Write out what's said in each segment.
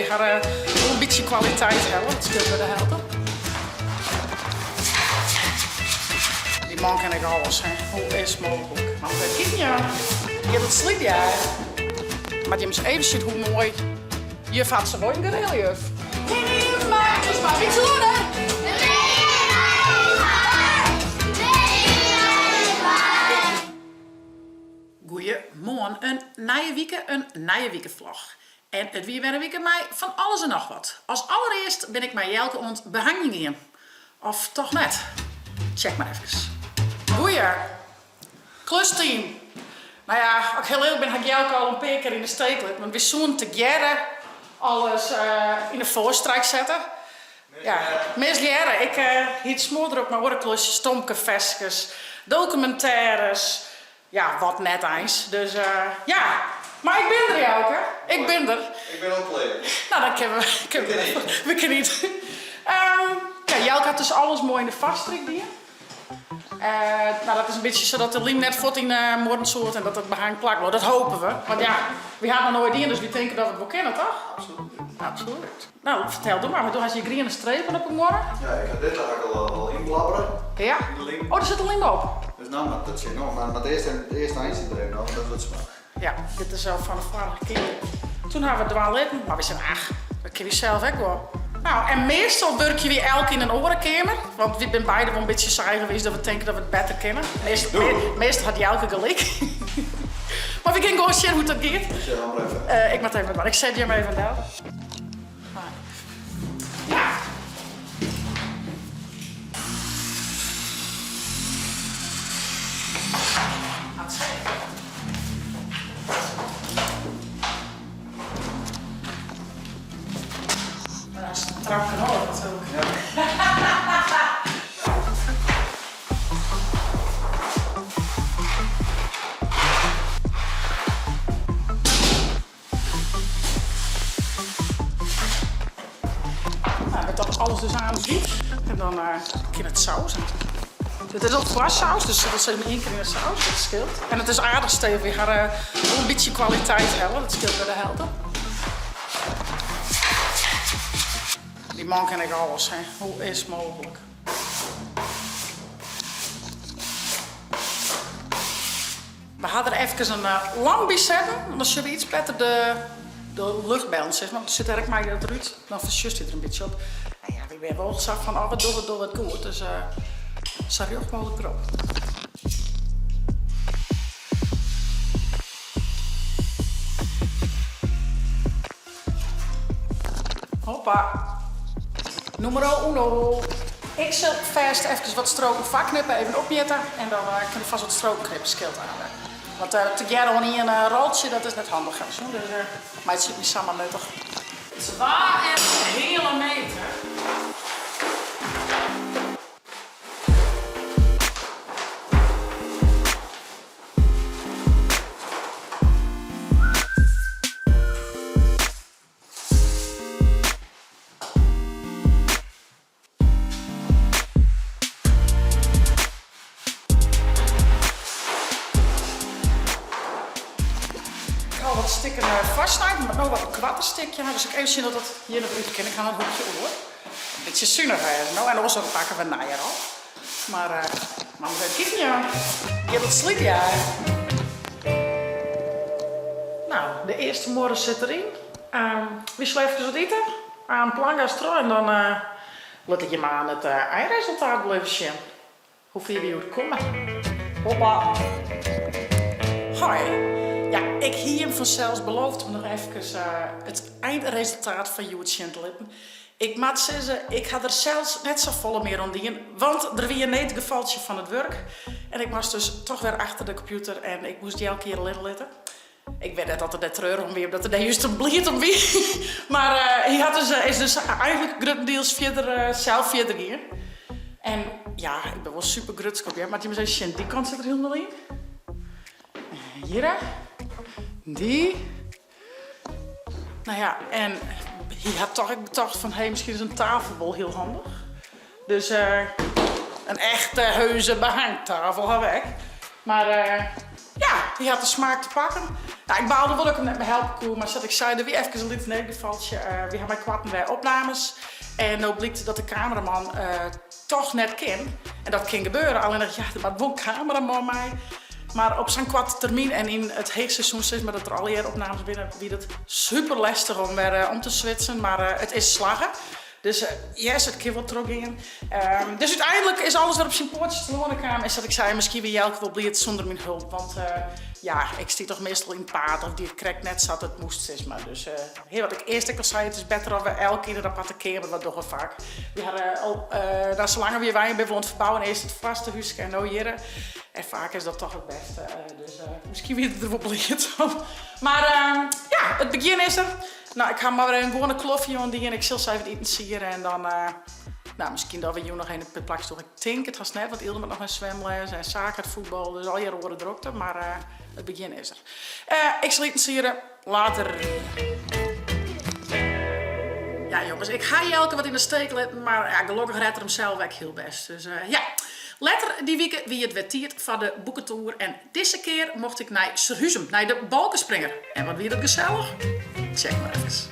Ha wol in bytsje kwaliteit helle, dat skeelt wer de helte. Dy man kin ek alles, hè. Hoe is 't mooglik? Mar even kieken, ja. Giet it slyt, ja. Moat jim ris even sjen hoe moai juf hat se wol in gereel, juf. Goeiemoarn, in nije wike, in nije wikevlog. En it wie wer in wike mei fan alles en noch wat. As allerearst bin ik mei Jelke oan it behangjen gien. Of toch net? Check mar efkes. Goeie klusteam. No ja, as ik hiel earlik bin, ha ik Jelke al in pear kear yn 'e steek litten, want wy soenen tegearre alles yn 'e foarstryk sette. Ja, mislearre. Ik hie it smoardrok mei oare klusjes, Tomke-ferskes, dokumintêres, Ja, wat net eins. Dus ja. Mar ik bin der, Jouke. Ik bin der. Ik bin al klear. No, dan kinne we, kinne we, we kinne ite. Ja, Jelke hat dus alles moai yn de foarstryk dien. No, dat is in bytsje sadat de lym net fuort yn de muorren soart en dat it behang plak bliuwt. Dat hopen we. Want ja, wy ha it noch noait dien, dus wy tinke dat we it wol kinne, toch? Absolút. Absolút. No, fertel do mar, want do hast hjir griene strepen op 'e muorre. Ja, ik ha dit ha ik al ynblabbere. Ja? Oh, der sit al lym op? Dus no moat dat sjen. No, mar moat earst even it earste eintsje der even ôf, want dat wurdt smoarch. Ja, dit is al fan de foarige kear. Toen ha we it dwaan litten, mar wy seinen, ach, dat kinne wy sels ek wol. No, en meastal wurkje wy elk yn in oare keamer, want wy binne beide wol in bytsje sa eigenwiis dat we tinke dat we it better kinne. Meastal hat Jelke gelyk. Mar wy gean gewoan sjen hoe't dat giet. Ik moat even wat dwaan. Ik set jim even del. Ja. Dat is een trapke hoog natuurlijk. Ja. Nou, wurdt dat alles dus aan wiet en dan kin it sauzen. Dit is al foarsaus, dus dat is ien kear yn de saus, dat skeelt. En it is aardich stevich, wy ha wol in bytsje kwaliteit helle, dat skeelt wer de helte. Dy man kin ek alles, hè. Hoe is 't mooglik? We ha der efkes in lamp by setten, want dan sjogge we iets better de luchtbellen, sis mar. Want der sit dêr ek mei dat rút, dan fersjochst dy der in bytsje op. En ja, wy binne wol sa fan, oh, wat dogge we, dogge we it goed. Dus sa rjocht mooglik derop. Hoppa. Numero uno. Ik sil fêst efkes wat stroken foarknippe, even opmjitte en dan kin ik fêst wat stroken knippe, skeelt aardich. Want tegearre oan ien roltsje, dat is net handich, dus meitsje ik my samar nuttich. Twa en in heale meter. Ik ha al wat stikken foarsnijd, mar no wat in koarter stikje ha, dus ik even sjen oft dat hjir noch út kin. Ik ha in hoekje oer. In bytsje sunich wêze no en oars dan pakke we nijer op. Mar uh, moat even kieken, ja. Giet it slyt, ja. No, de earste muorre sit deryn. Um, wy sille efkes wat ite. Aan plangas troch en dan uh, lit ik jim aan it uh, einresultaat wol even sjen. Hoe fier wy hjoed komme. Hoppa. Hoi. Ja, ik hie jim fansels beloofd om noch efkes it eindresultaat fan hjoed sjen te litten. Ik moat sizze, ik ha der sels net safolle mear oan dien, want der wie in needgefaltsje fan it wurk en ik moast dus toch wer achter de kompjûter en ik moast Jelke hjir allinne litte. Ik wit net oft er dêr treurich om wie of dat er dêr just om bliid om wie, mar hy hat dus, is dus eigentlik gruttendiels fierder, sels fierder gien. En ja, ik bin wol super grutsk op him. Moat jim ris even sjen, dy kant sit der hielendal yn. Hjirre, dy. No ja, en hy hat toch ek betocht fan hé, miskien is in tafel wol hiel handich. Dus in echte heuse behangtafel ha we ek. Mar ja. Hy hat de smaak te pakken. Nou, ik baalde wol dat ik him net mear helpe koe, mar sa't ik sei, der wie efkes in lyts needgefaltsje. Wy ha mei koarten wer opnames en no blykt dat de kameraman toch net kin. En dat kin gebeure, allinnich ja, der moat wol in kameraman mei. Mar op sa'n koarte termyn en yn it heechseizoen sis mar dat der allegear opnames binne, wie dat super lestich om wer om te switchen, mar it is slagge. Dus yes, it kin wol trochgean. Dus úteinlik is alles wer op syn poatsjes telâne kaam. En sa't ik sei, miskien wie Jelke wol bliid sûnder myn hulp. Want ja, ik stie toch meastal yn it paad of die it krekt net sa't it moast sis mar. Dus hè, wat ik earst ek al sei, it is better as we elk yn in aparte keamer wat dogge faak. Wy hawwe al, no salang wy wenje binne we oan it ferbouwen, earst it foarste húske en no hjirre. En faak is dat toch it bêste. Dus miskien wie er der wol bliid om. Mar ja, it begjin is der. No, ik ha mar wer in gewoane klofje oan dien. Ik sil sa even itensiede en dan, no, miskien dat we jûn noch even in pear plakjes dogge. Ik tink it hast net, want Ylde moat noch nei swimles en Sake hat fuotbal, dus allegear oare drokte. Mar it begjin is der. Ik sil itensiede. Later. Ja, jonges, ik ha Jelke wat yn de steek litten, mar ja, gelokkich rêdt er himsels ek hiel bêst. Dus ja. Letter dy wike wie it wer tiid foar de boeketoer en Dizze kear mocht ik nei Surhuzum, nei de Balkenspringer. En wat wie dat gesellich? Check mar efkes.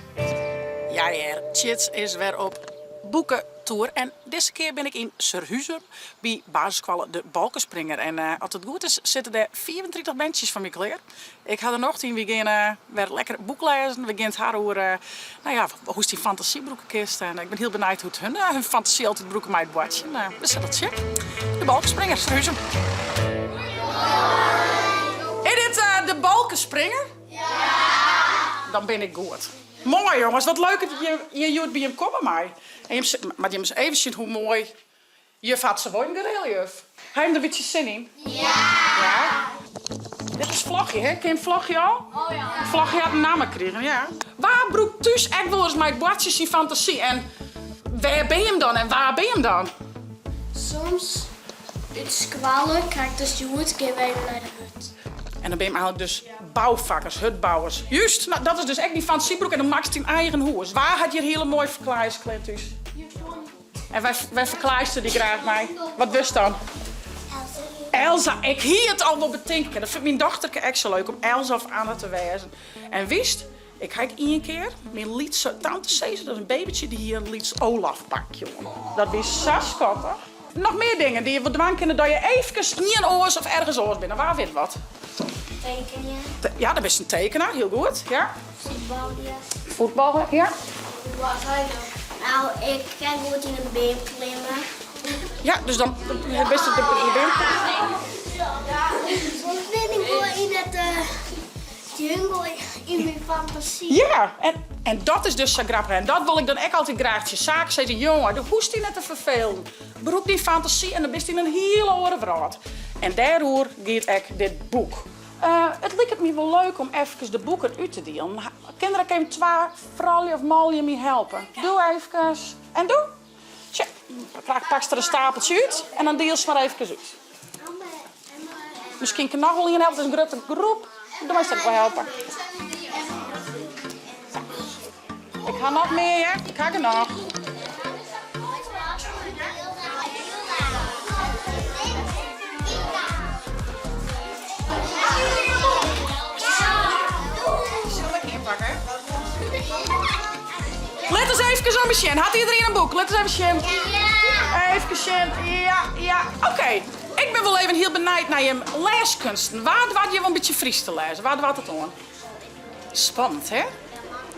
Ja hear, Tjits is wer op boeketoer en dizze kear bin ik yn Surhuzum by basisskoalle De Balkenspringer. En as it goed is sitte dêr 35 berntsjes foar my klear. Ik ha der nocht yn, wy gean wer lekker boeklêzen. We gean it ha oer nou ja, hoe'tst dyn fantasy brûke kinst. En ik bin hiel benijd hoe't hun hun fantasy altyd brûke mei it boartsjen. We sille it sjen. De Balkenspringer, Surhuzum. Is dit de Balkenspringer? Ja! Dan bin ik goed. Moai jonges, wat leuk dat je hjir hjoed by jim komme mei. En jim, moat jim ris even sjen hoe moai Juf hat se wol yn gereel, juf. Ha jim der bytsje sin yn? Ja! Ja? Dit is Vlogje, hè? Ken jim Vlogje al? Oh ja. Vlogje hat in namme krigen, ja. Wa brûkt thús ek wolris mei it boartsjen syn fantasy? En wêr bin jim dan en wa bin jim dan? Soms út skoalle, krekt as hjoed, gean we even nei de hut. En dan bin jim eigenlik dus boufakkers, hutbouwers. Juist, no, dat is dus ek dyn fantasy brûke en dan makkest dyn eigen hûs. Wa hat hjir hiele moaie ferklaaiskleden thús? En wêr ferklaaiste dy graach mei? Wat wurdst dan? Elsa. Ik hie it al wol betinke kinnen. Dat fynt myn dochterke ek sa leuk, om Elsa of Anna te wêzen. En witst, ik ha ek ien kear myn lytse tante sizze, dat is in babytsje, dy hie in lyts Olaf-pakje oan. Dat wie sa skattich. Noch mear dingen dy't je wol dwaan kinne dat je eefkes ien oars of ergens oars binne. Wa wit wat? Tekenje. Ja, dan bist in tekenaar, hiel goed. Ja. Fuotbalje. Fuotbalje, ja. Wat ha je dan? Nou, ik kin goed yn in beam klimme. Ja, dus dan bist de beam. Soms bin ik wol yn it jungle yn myn fantasy. Ja, en, en dat is dus sa grappich. En dat wol ik dan ek altyd graach tsjin Sake sizze. Jonge, do hoechst dy net te ferfelen. Brûk dyn fantasy en dan bist yn in hiele oare wrâld. En dêroer giet ek dit boek. It liket my wol leuk om efkes de boeken út te dielen. Kin der ek even twa froulju of manlju my helpe? Doe efkes. En doe? Tsja, pakst der in stapeltsje út en dan dielst mar efkes út. Miskien kin noch wol ien helpe, it is in grutte groep. Do meist ek wol helpe. Ik ha noch mear hear, ik ha genôch. Sil ik ynpakke? Lit ris efkes om sjen. Hat iedereen in boek? Lit ris even sjen. Efkes sjen. Ja, ja. Oké. Ik bin wol even hiel benijd nei jim lêskunsten. Wa doart hjir wol in bytsje Frysk te lêzen? Wa doart it oan? Spannend, hè?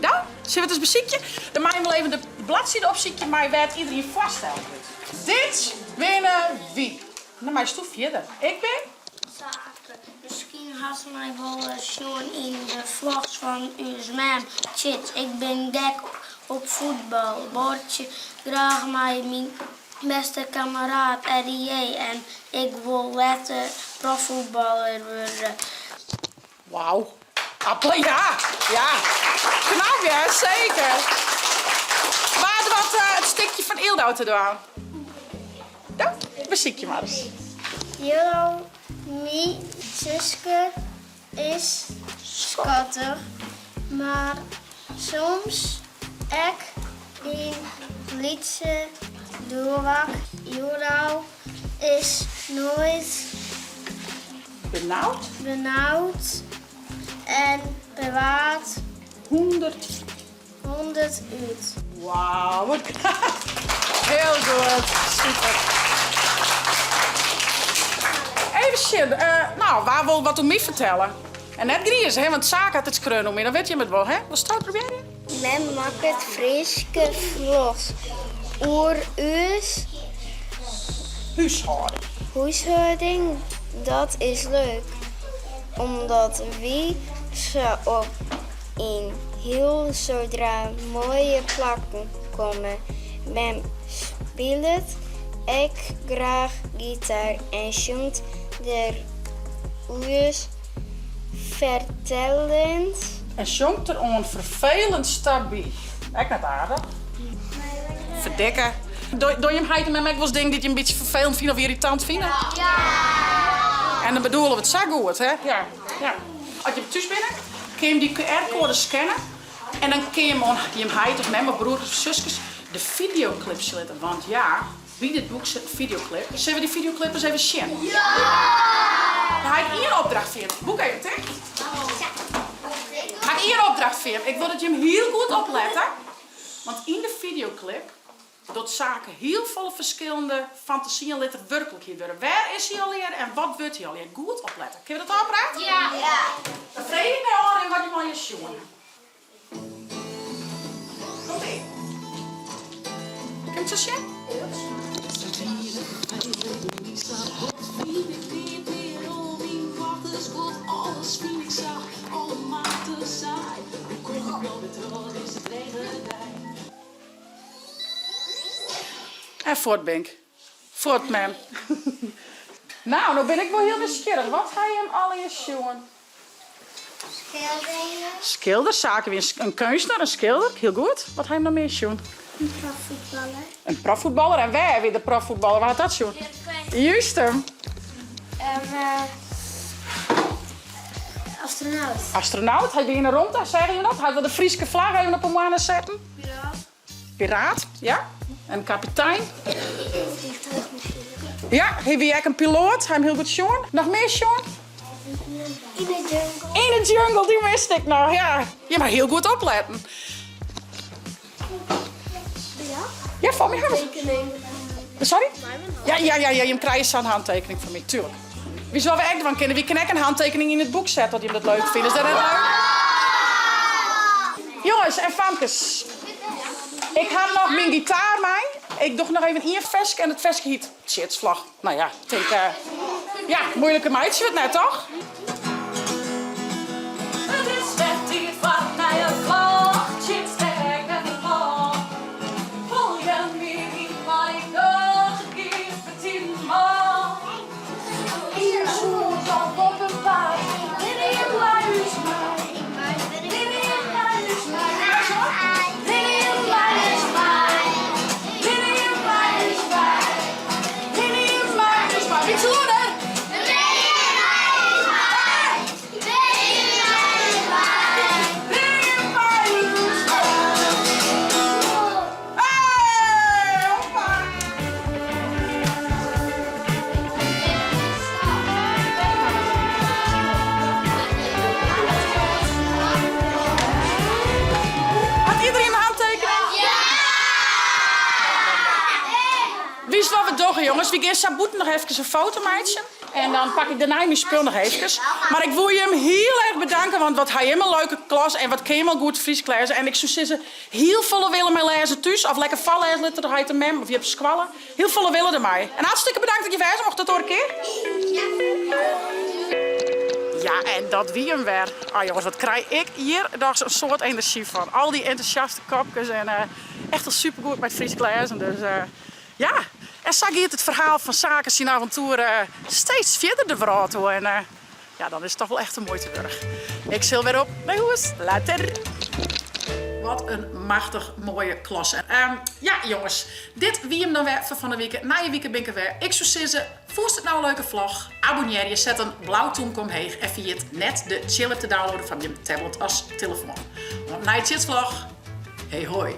Dan, sille we it ris besykje? Dan meie we wol even de bladside opsykje mei wêr't iedereen foarsteld wurdt. Dit binne wy. Dan meist do fierder. Ik bin? Sake, Miskien hast my wolris sjoen yn de vlogs fan ús mem. Tjits, ik bin gek op fuotbal, boartsje graach mei myn bêste kammeraat RJ en ik wol letter proffuotballer wurde. Wauw. Appel, ja, ja. Knap hear, seker. Wa doart it stikje fan Yldau te dwaan? Dan besykje mar ris. Yldau, myn suske is skattich, mar soms ek in lytse doerak. Yldau is noait. Benaud. Benaud en bewaard. 100. 100 út. Wauw, wat knap. Hiel goed, super. Even sjen, no, wa wol wat oer my fertelle? En net grize, hè, want Sake hat it skreaun oer my, dan witte jimme it wol, hè? Wolst it probearje? Mem makket Fryske vlogs oer ús Húshâlding. Húshâlding. Dat is leuk, omdat wy sa op in hiel soad moaie plakken komme. Mem spilet ek graach gitaar en sjongt der ús ferfelend. En sjongt der oan ferfelend ta by. Ek net aardich. Ferdikke. Dogge jim heit en mem ek wolris dingen dy't jim in bytsje ferfelend fine of yrritant fine? Ja! En dan bedoele we it sa goed, hè? Ja. Ja. As jim thús binne, kinne jim dy QR-koade scanne en dan kinne jim oan jim heit of mem of broerkes of suskes de fideoklip sjen litte. Want ja, by dit boek sit in fideoklip. Sille we dy fideoklip ris even sjen? Ja! Dan ha ik ien opdracht foar jim. Boek even ticht. Ha ik ien opdracht foar jim. Ik wol dat jim hiel goed oplette, want yn de fideoklip docht Sake hiel folle ferskillende fantasyen lit er wurklikheid wurde. Wêr is hy allegear en wat wurdt hy allegear? Goed oplette. Kinne we dat ôfprate? Ja! Dan freegje ik nei ôfrin wat jim allegear sjoen ha. Komt ie. Kin it sa sjen? En fuort bin ik. Fuort, mem. Nou, no bin ik wol hiel nijsgjirrich. Wat ha jim allegear sjoen? Skilderingen. Skilder, Sake wie in keunstner, in skilder. Hiel goed. Wat ha jim noch mear sjoen? In profvoetballer. In profvoetballer. En wêr wie de profvoetballer? Wa hat dat sjoen? Juist hem. Astronaut. Astronaut. Hy wie yn 'e romte, seagen jim dat? Hy hat de Fryske flagge even op 'e moanne setten. Piraat. Piraat, ja. En kapitein. Vliegtuigmachine. Ja, hy wie ek in piloat. Ha jim hiel goed sjoen. Noch mear sjoen? Yn de jungle. Yn de jungle, dy miste ik noch, ja. Je ha hiel goed opletten. Ja? Ja, foar my ha we. Tekening. Sorry? Ja, ja, ja, ja, jim krije sa'n hantekening fan my, tuerlik. Witst wat we ek dwaan kinne? Wy kinne ek in hantekening yn it boek sette as jim dat leuk fine. Is dat net leuk? Jonges en famkes, ik ha noch myn gitaar mei. Ik doch noch even ien ferske en it ferske hyt Tsjitsvlog. No ja, ik tink, ja, moeiliker meitsje we it net, toch? It is wer tiid foar in nije vlog. Tsjits ek wer de vlog. Folje my mei doch it giet betiden man. Yn 'e hûs of op in paad, rinne jim mei ús mei. Rinne jim mei ús mei. Rinne jim mei ús mei. Rinne jim mei ús mei. Rinne jim mei ús mei. Bytsje lûder! Rinne jim mei ús mei. Hey, hoppa! Hat iedereen in handtekening? Witst wat we dogge jonges? Wy gean sa bûten noch efkes in foto meitsjen. En dan pak ik dêrnei myn spul noch efkes. Mar ik woe jim hiel erch bedanke, want wat ha jim in leuke klas en wat kin jim al goed Frysk lêze. En ik soe sizze, hiel folle wille mei lêzen thús of lekker foarlêze litte troch heit en mem of hjir op skoalle. Hiel folle wille dermei. En hartstikke bedankt dat je wêze mochten. Tot oare kear. Ja, en dat wie him wer. Oh jonges, wat krij ik hjir dochs in soad enerzjy fan. Al dy entûsjaste kopkes en echt al supergoed mei it Frysk lêzen. Dus ja, en sa giet it ferhaal fan Sake syn avontoer steeds fierder de wrâld oer. En ja, dan is it toch wol echt de muoite wurdich. Ik sil wer op nei hûs. Later! Wat in machtich moaie klasse. Ja, jonges, dit wie him dan wer foar fan 'e wike. Nije wike bin ik der wer. Ik soe sizze, fûnst it no in leuke vlog? Abonnearje, set in blau tûmke omheech en ferjit net de Tsjil-app te downloaden foar jim tablet as telefoan. Oant nije Tsjitsvlog. Hey hoi!